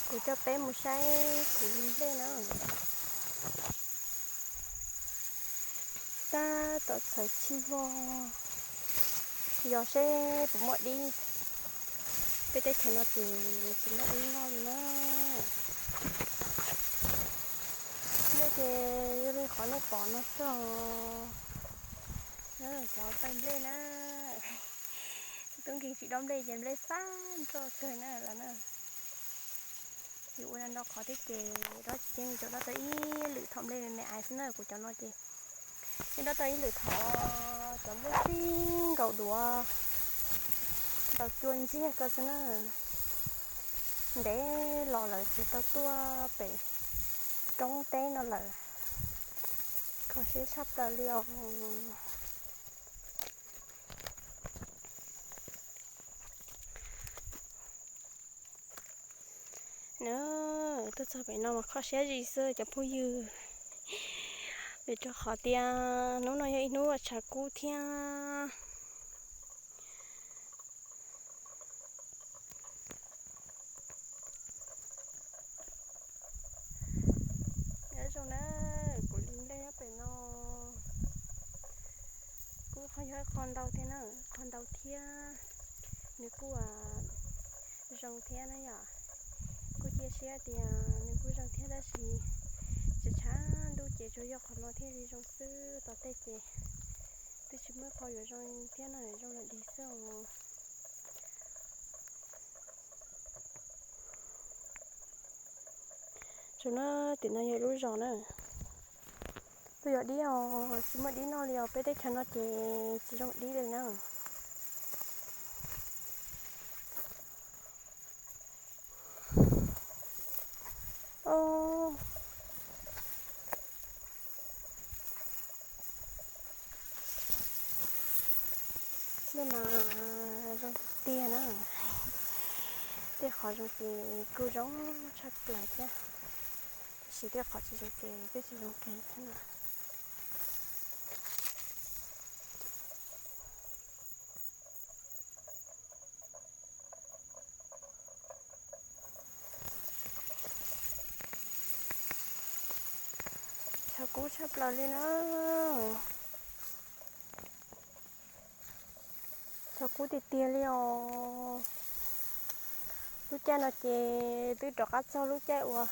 Kuv coj peb mus saib kuv li nplej na. Tab tom txhawv txhij vog, yog seb puas muaj dib. Peb teb chaws no ces tsis muaj dib noj li na. Nplej ces yog li qhov nej pom no xwb os. Cov tawg nplej na, tub nkeeg tsis dob nplej ces nplej fab nroj kawg na lawm na. Yus ua no qhov thiab ces dob tsis ceeb, tsuas dob tau ib lwm thom nplej me me aiv xwb na. Kuv cov no ces yeej dob tau ib lwm thom, cov nplej txij nkaus duav ntaus cua ntxiag ko xwb na. Ntev los lawm tsis tau tuaj pem roob teb no lawm, kho siab tshaj plaws li os. Na, tuaj txog pem no mas kho siab zim xwb cov phooj ywg, vim rau qhov tias hnub no yog ib hnub tshav kub thiab. Nyob zoo na, kuv li nplej nyob pem no kuj qhov yog qhov ntau thiab na, qhov ntau thiab, nws kuj zoo thiab na yom. Kuj cia siab tias nws kuj zoo thiab tab sis tshav tshav ntuj ces tsuas yog qhov no thiaj li zoo xwb, tom tej ces twb tsis muaj qhov yuav zoo thiab na, zoo li dig xwb os. Zoo na, tim no yog lub zos na, tuaj yog dib os, tsis muaj dib noj li os, peb teb chaws no ces tsis zoo dib li na. Nplej mas zoo tiag tiag na, tej qhov zoo ces kuj zoo tshaj plaws thiab, tab sis tej qhov tsis zoo ces twb tsis zoo kiag thiab na. Tshav kub tshaj plaws li na. Tshav kub tiag tiag li os. Lub caij no ces twb rov qab txog lub caij uas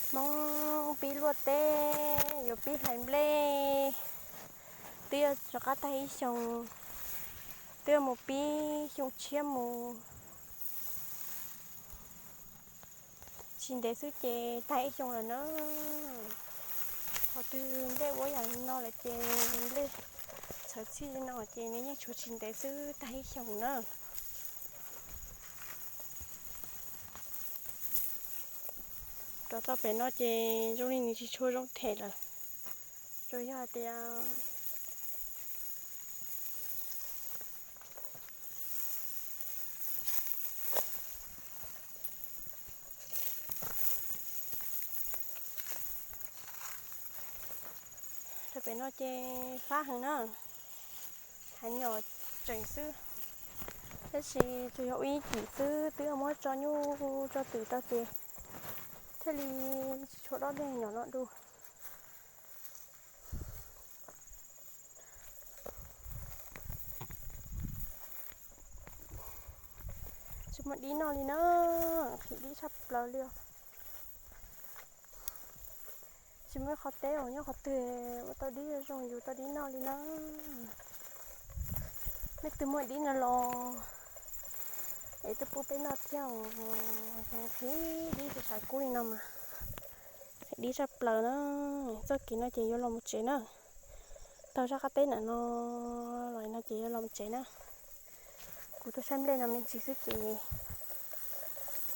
Hmoob pib luaj teb, yuav pib hlais nplej, twb yuav rov qab tag ib xyoos, twb yuav mus pib xyoo tshiab mus. Tsis ntev xwb ces tag ib xyoos lawm na. Qhov twg nplej ua yam li no lawm ces nplej txhawv txhij li no ces nws yeej tshuav tsis ntev xwb tag ib xyoos na. Rov tau pem no ces zoo li nws tsis tshua zoo them lawm, tsuas yog hais tias rau pem no ces fab heev na, hav nyom tseem xwb, tab sis tsuas yog ua ib cim xwb twb muab tso nyuj tso twm tau ces thiaj li tsis tshua dob dej nyom no du. Tsis muaj dib noj li na, qhim dib tshaj plaws li os. Tsis muaj qhov teb uas nyob qhov twg ua tau dib zoo yus tau dib noj li na. Nej twg muaj dib no los es tuaj pub peb noj thiab os, qhim dib sab sab kub li no mas. Dib tshaj plaws na, txoj kev no ces yuav los mus tsev na. Taug zaj qab teb ntawm no los no ces yuav los mus tsev na. Kuv tuaj saib nplej no me ntsis xwb ces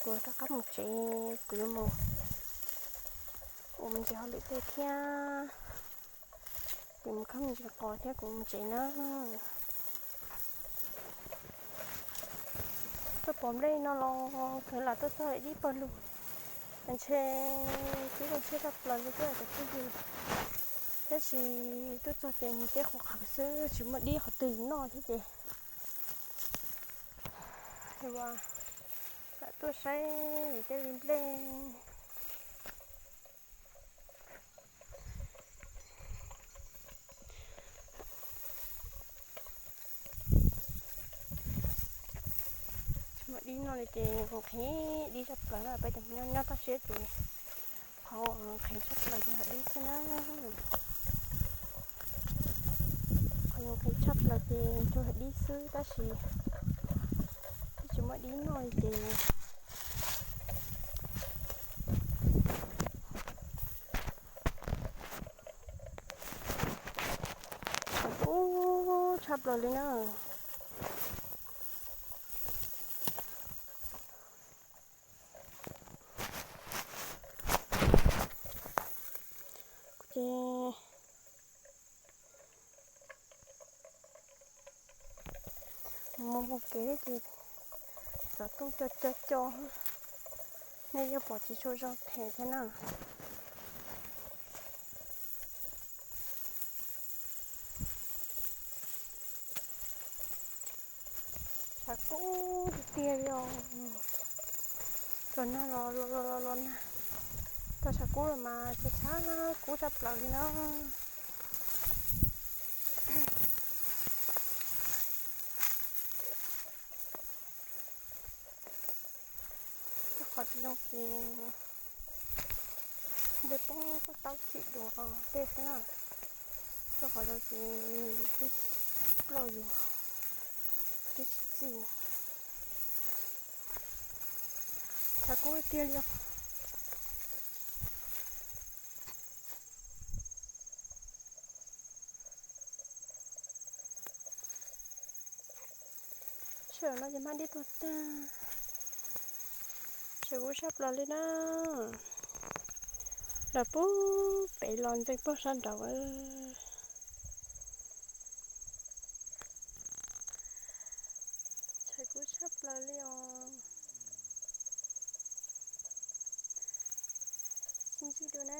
kuv rov qab mus tsev, kuv yuav mus ua me ntsis hauj lwm tej thiab, ces mus khawb me ntsis qos thiab kuv mus tsev na. Tuaj pom nplej no los kawg lam tuaj txog dib pawg lug, ntshe twb zoo siab tshaj plaws li thiab cov phooj ywg. Tab sis tuaj txog ces nws teb qhuav qhawv xwb tsis muaj dib qhov twg noj thiab ces lam tuaj saib tej li nplej. Tsis muaj dib no li ces nqhis dib tshaj plaws na, peb cov nyob toj siab ces qhov nqhis tshaj plaws ces hav dib xwb na. Qhov nqhis tshaj plaws ces tsuas hav dib xwb tab sis twb tsis muaj dib no li ces qhov dub tshaj plaws li na. Ces mus mus kev ces xov tooj co co co, nej yuav pom tsis tshua zoo them thiab na. Tshav kub tiag tiag li os. Los nag los los los los nag, tau tshav kub los mas tshav tshav kub tshaj plaws li na. Rau qhov tsis zoo ces npej poob taub chim dua tej xwb na. Rau qhov zoo ces twb ploj yus, twb tsis txij. Tshav kub tiag li os. Sij hawm no ces hmab dib tuag tag, tshav kub tshaj plaws li na. Los puag pem los ntxeev puag sab nraud. Tshav kub tshaj plaws li os. Sib ntsib dua na.